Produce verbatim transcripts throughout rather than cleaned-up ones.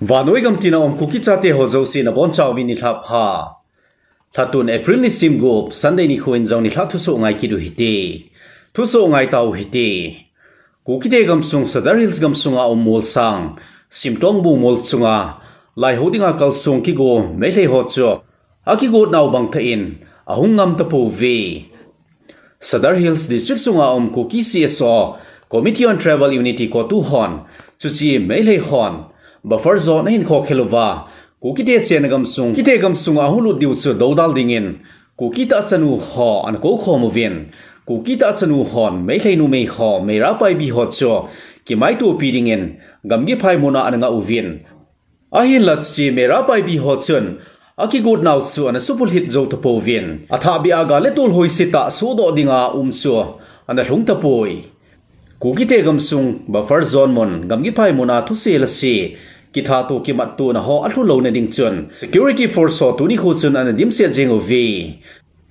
Vannoi gam tina um Kuki chate ho jouse nabonchauvin nilhah pha. Lhatun April nisim gup, Sunday nikho in jong nilhah thusoh ngai kit u hite. Thusoh ngai tau hite. Kukite gamsung Sadar Hills gamsunga um Molsang, Simtongbu mol chunga, lai ho dinga kalsong kigo Meitei ho chu akigot nau bang tah in ahung ngam tapouve. Sadar Hills District sunga um Kuki C S O, Committee on Tribal Unity, CoTU hon, chuche Meitei hon buffer zone ahin khokhel uva, Kukite chenna gamsung, Kukite gamsunga ahung lut diu chu doudal dingin, Kuki tahchanu ho ana koukhom uvin, Kuki tahchanu hon Meitei numei ho, Meira Paibi ho chu kimaitopi dingin, Gamgiphai muna ana ngah uvin, ahinla chuche Meira Paibi ho chun akigot nau chu ana supulhit jou tapouvin, athahbeh a gal le tol hoise tah sodoh dinga um chu ana lhung tapoi. Kukite gamsung buffer zone mun, Gamgiphai muna thusei lase kithat to kimat tona ho alhu louna ding chun security force ho tuni nikho chun ana dimset jeng uve.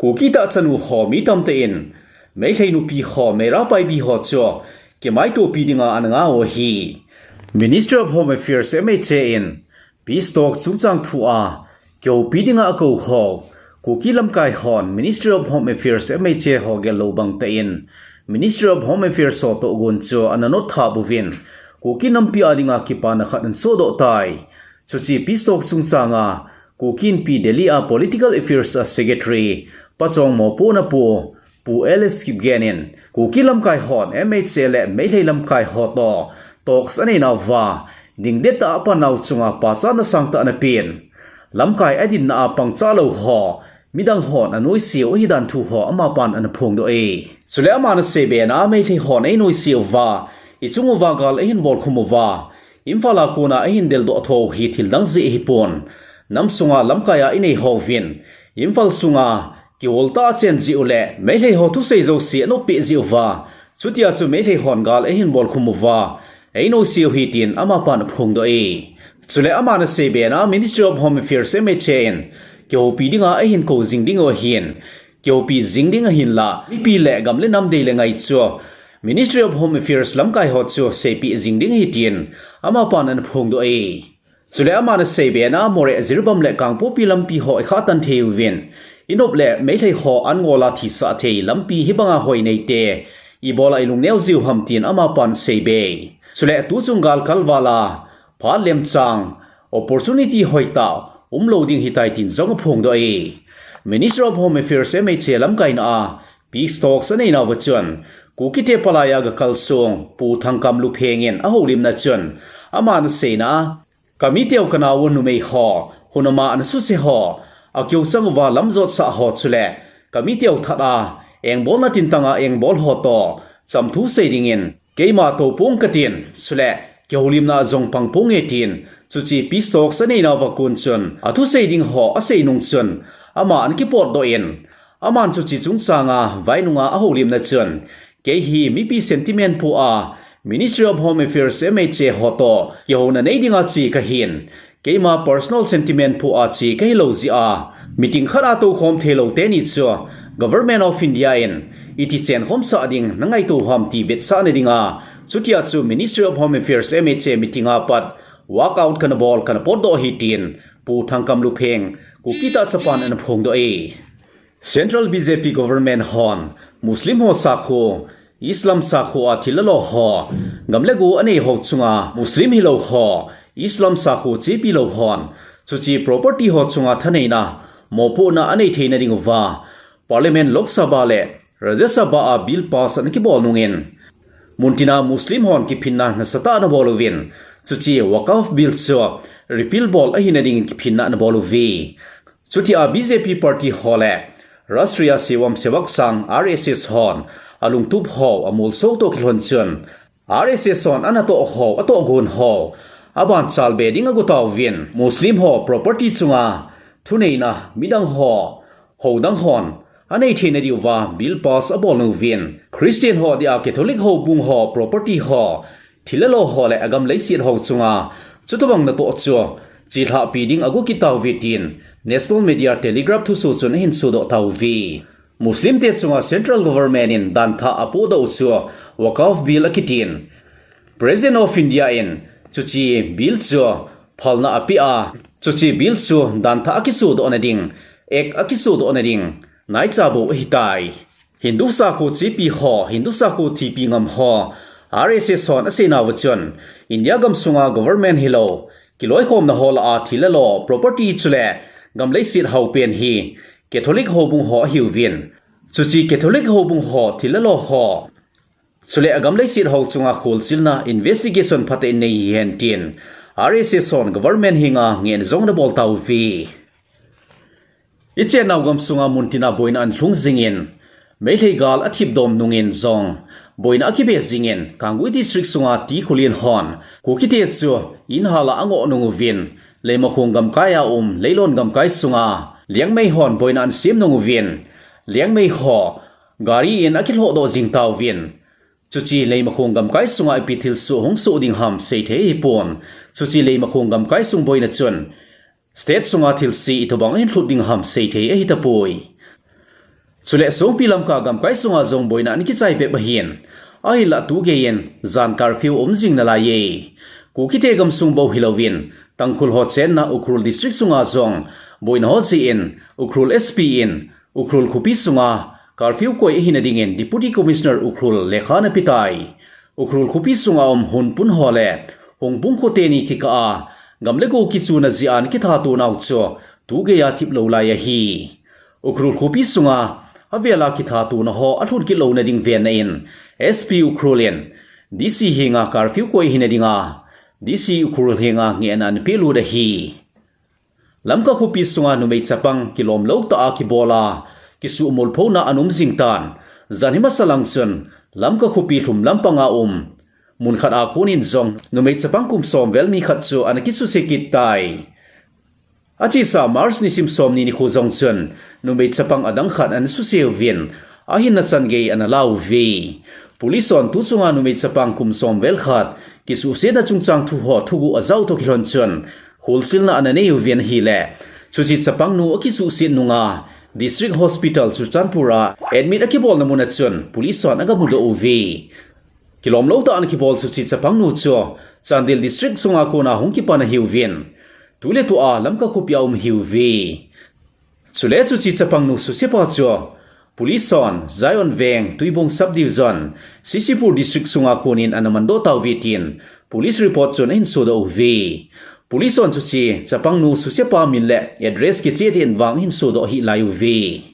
Kuki tahchanu ho mi tamtah in Meitei nupi ho, Meira Paibi ho chu kimaitopi dinga ana ngah u ahi. Ministry of Home Affairs, M H A in peace talk chungchang thua kihoupi dinga akou ho Kuki lamkai hon Ministry of Home Affairs, M H A ho gel lou bang tah in Ministry of Home Affairs ho tohgon chu ana notthap uvin, Kuki nampi a dinga kipana khat ana sodoh tai. Chuche peace talk chungchanga Kuki Inpi Delhi a Political Affairs a Secretary Pachong mopohna pu, Pu L S Kipgen in, Kuki lamkai hon M H A le Meitei lamkai ho toh talks anei nauva, dingdet tah a apan nau chunga pachatna sangtah ana pen, lamkai adinna a pangcha lou ho, midang hon anoise u ahidan thu ho amapan ana phongdoh e. Chule aman asei bena, Meitei hon einoise uva, ichung uva gal eihin bolkhum uva, Imphal a kona eihin deldoh tho u hi thil dang jeh ahipon, nam sunga lamkai a inei houvin, Imphal sunga kihol tah a achen jeh u le Meitei ho thusei jouse anop peh jeh uva, chutia chu Meitei hon gal eihin bolkhum uva, einoise u ahi tin amapan aphongdoh e. Chule aman asei bena, Ministry of Home Affairs, M H A in kihoupi dinga eihin kou jing ding u ahin, kihoupi jing ding ahinla, mipi le gam le nam dei le ngai chu Ministry of Home Affairs lamkai ho chu seipeh jing ding ahi tin amapan ana phongdoh e. Chule aman asei bena, Moreh, Jiribam le Kangpokpi lampi ho ikhah tan thei uvin, inop le Meitei ho an ngol a thisah thei lampi hibanga hoi neite, ibola ilungneo jiu ham tin amapan asei be. Chule tuchung gal kalval a phat lemchang, opportunity hoitah umlou ding ahitai tin jong aphongdoh e. Ministry of Home Affairs, M H A lamkaina a peace talks anei nauva chun, Kukite palai a gakalsong Pu Thangkam Lupheng in ahoulimna chun, aman aseina, kamiteu kanao u numei ho, hunama ana suse ho, akiu chang uva lamjotsah ho chule kamiteu that a engbolna tintanga engbol ho toh chamthu sei dingin keima tou pong katin, chule kihoulimna jong pang ponge tin, chuche peace talks anei nauva kon chun athusei ding ho asei nung chun, ama ana kipotdoh in, aman chuche chungchanga vainunga ahoulimna chun, kei hi mipi sentiment pu a Ministry of Home Affairs, M H A ho toh kihouna nei dinga che kahin, keima personal sentiment pu a che kahilou jeh a, meeting khat a toukhom theilou teni chu Government of India in iti chenkhomsah ding nangaito ham ti vetsahna dinga, chutia chu Ministry of Home Affairs, M H A meeting a pat walkout kana bol kana potdoh ahi tin Pu Thangkam Lupheng, Kuki tahchapan ana phongdoh e. Central B J P government hon Muslim ho sakho, Islam sakho a thil lalo ho, gam le go anei ho chunga Muslim hilou ho, Islam sakho chepi lou hon, chuche property ho chunga thaneina, mopohna anei theina dinguva, Parliament Lok Sabha le Rajya Sabha a bill pass ana kibol nungin, muntina Muslim hon kiphinna nasatah ana bol uvin, chuche Waqf bill chu repeal bol ahina dingin kiphinna ana bol uve. Chutia B J P party ho le Rashtriya Swayamsevak Sangh, R S S hon alungtup ho amolso toh kilhon chun, R S S hon anatoh ho, atohgon ho abanchalbe ding agotauvin, Muslim ho property chunga thuneina midang ho, houdang hon anei theina diuva bill pass abol uvin, Christian ho dia Catholic houbung ho property ho, thil lalo ho le agam leiset ho chunga chutobang natoh chu chelhahpi ding ago kit tauve tin National Media Telegraph thusoh chun ahin sodoh tauve. Muslim te chunga Central Government in dantha apohdoh u chu Waqf Bill akitin, President of India in chuche bill chu phalna apeh a, chuche bill chu danthah akisodoh nading, act akisodoh nading, naicha bou ahitai. Hindu sakho chepi ho, Hindu sakho thipi ngam ho, R S S hon aseinauva chun, India gamsunga government hilou, kiloikhomna ho lah a thil le lo, property chule gam leiset hao pen hi Catholic houbung ho ahiuvin. Chuche Catholic houbung ho thil le lo ho, chule agam leiset ho chunga kholchilna investigation phatah in nei hihen tin R S S hon government henga ngehna jong ana bol tauve. Ichennau gamsunga muntina boina ana lhung jingin, Meitei gal athip dom nungin jong boina akibe jingin, Kangpokpi District sunga T. Kholin hon Kukite chu in hal a angoh nunguvin, Leimakhong gamkai a um Leilon gamkai sunga Liangmei hon boina ana sem nunguvin, Liangmei ho gari in akilhohdoh jing tauvin. Chuche Leimakhong gamkai sunga ipi thilsoh hung soh ding ham seithei ahipon. Chuche Leimakhong gamkai sung boina chun state sunga thilse itobang ahin lhut ding ham seithei ahitapoi. Chule Songpi Lamka gamkai sunga jong boina ana kichai bep ahin. Ahinlah tugei in jan curfew um jing nalaiye. Kukite gamsung bou hilouvin, Tangkhul ho chenna Ukhrul District sunga jong boina ho jeh in Ukhrul S P in Ukhrul khopi sunga curfew koi ahina dingin Deputy Commissioner Ukhrul lekha ana petai. Ukhrul khopi sunga um Hunpun ho le Hungpung kho teni kikah a gam le go kichuna jeh a ana kithatonau chu tugei a thip lou lai ahi. Ukhrul khopi sunga avel a kithatona ho alhun kit louna ding venna in S P Ukhrul in D C henga curfew koi ahina dinga D C Ukhrul henga ngehna ana pelut ahi. Lamka khopi sunga numei chapang kilom lou tah a kibol a, kisuhmol phona ana um jing tan. Jan hi masa lang chun Lamka khopi lhum lampanga um mun khat a konin jong numei chapang kum som vel mi khat chu ana kisuse kit tai. Achesa March nisim somni nikho jong chun numei chapang adang khat ana suse uvin, ahinna chan gei ana lauve. Police hon tu chunga numei chapang kum som vel khat kisuhsetna chungchang thu ho thuguh ajao toh kilhon chun kholchilna ana nei uvin ahile, chuche chapangnu akisuhset nunga District Hospital Churachandpur a admit akibolna mun a chun police hon agamudoh uve. Kilom lou tah a ana kibol chuche chapangnu chu Chandel District sunga kona hung kipan ahiuvin, tuletua Lamka khopi a um ahiuve. Chule chuche chapangnu susepa chu police hon Zion Veng, Tuibong Subdivision, C C Pur District sunga konin ana mandoh tauve tin police report chun ahin sodoh uve. Police hon chuche chapangnu susepa min le address kicheh tah in vang ahin sodoh hih lai uve.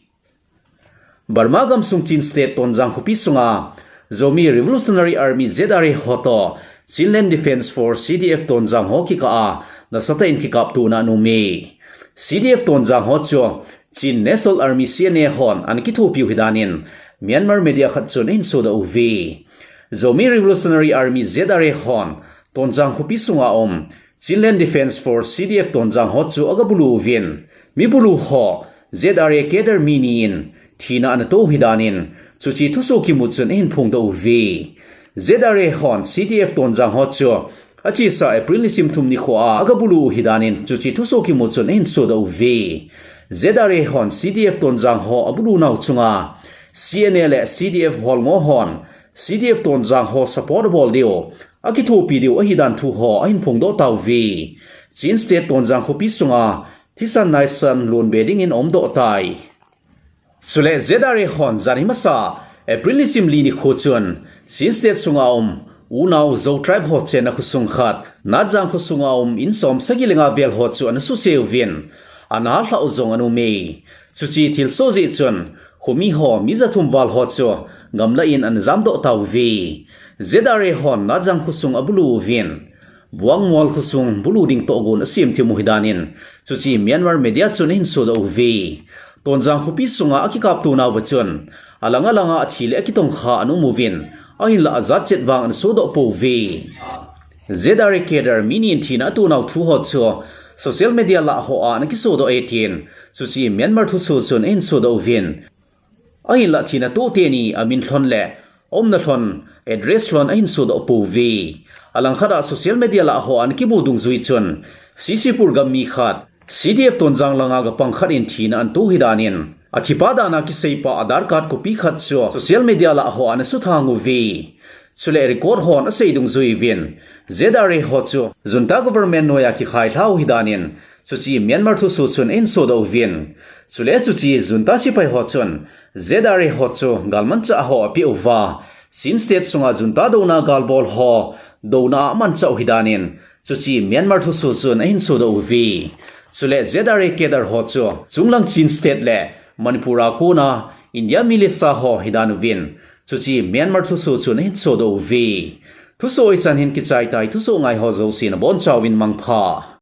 Burma gamsung Chin State Tonzang khopi sunga Zomi Revolutionary Army, Z R A ho toh Chinland Defence Force, C D F Tonzang ho kikah a nasatah in kikaptona ana ume. C D F Tonzang ho chu Chin National Army, C N A hon ana kithopiu ahi danin Myanmar media khat chun ahin sodoh uve. Zomi Revolutionary Army, Z R A hon Tonzang khopi sunga um Chinland Defence Force, C D F Tonzang ho chu agabulu uvin, mi bulu ho Z R A cadre mi ni in thina ana tou ahi danin chuche thusoh kimu chun ahin phongdoh uve. Z R A hon C D F Tonzang ho chu achesa April nisim thum nikho a agabulu u ahi danin chuche thusoh kimu chun ahin sodoh uve. Z R A hon C D F Tonzang ho abulunau chunga C N A le C D F holngo hon C D F Tonzang ho support abol diu, akithopi diu ahi dan thu ho ahin phongdoh tauve. Chin State Tonzang khopi sunga thisan naisan lonbe dingin aumdoh tai. Chule Z R A hon jan hi masa April nisim li nikho chun Chin State sunga um unau Zo tribe ho chenna khosung khat Natjang khosunga um in som sagi le nga vel ho chu ana suse uvin, ana halhah u jong ana ume. Chuche thilsoh jeh chun khomi ho mi jathum val ho chu gamla in ana jamdoh tauve. Z R A hon Natjang khosung abulu uvin, Buangmual khosung bulu ding tohgon asem thim u ahi danin chuche Myanmar media chun ahin sodoh uve. Tonzang khopi sunga akikaptonauva chun alang alanga athi le akitongkha ana um uvin, ahinlah ajat chet vang ana sodoh pouve. Z R A cadre mi ni in thina atonau thu ho chu social media lah hoa ana kisodoh e tin chuche Myanmar thusoh chun ahin sodoh uvin, ahinlah thina tou teni amin lhon le aumna lhon address lhon ahin sodoh pouve. Alangkhat a social media lah hoa ana kimu dungjui chun C C Pur gam mi khat C D F Tonzang langa gapang khat in thina ana tou ahi danin, athipa dana kiseipa Aadhaar card copy khat chu social media lah hoa ana suthang uve. Chule record hon asei dungjuiyin, Z R A ho chu junta government noiya kikhailhau hidan in, chuche Myanmar thusoh chun ahin sodoh uvin. Chule chuche junta sepai ho chun Z R A ho chu galmanchah ho apeh uva, Chin State sunga junta douna galbol ho douna a amanchah u hidan in, chuche Myanmar thusoh chun ahin sodoh uve. Chule Z R A cadre ho chu chunglang Chin State le Manipur a kona India militia ho hidan uvin, chuche Myanmar thusoh chun ahin sodoh uve. Thusoh hichan hin kichai tai, thusoh ngai ho jouse nabonchauvin mangpha.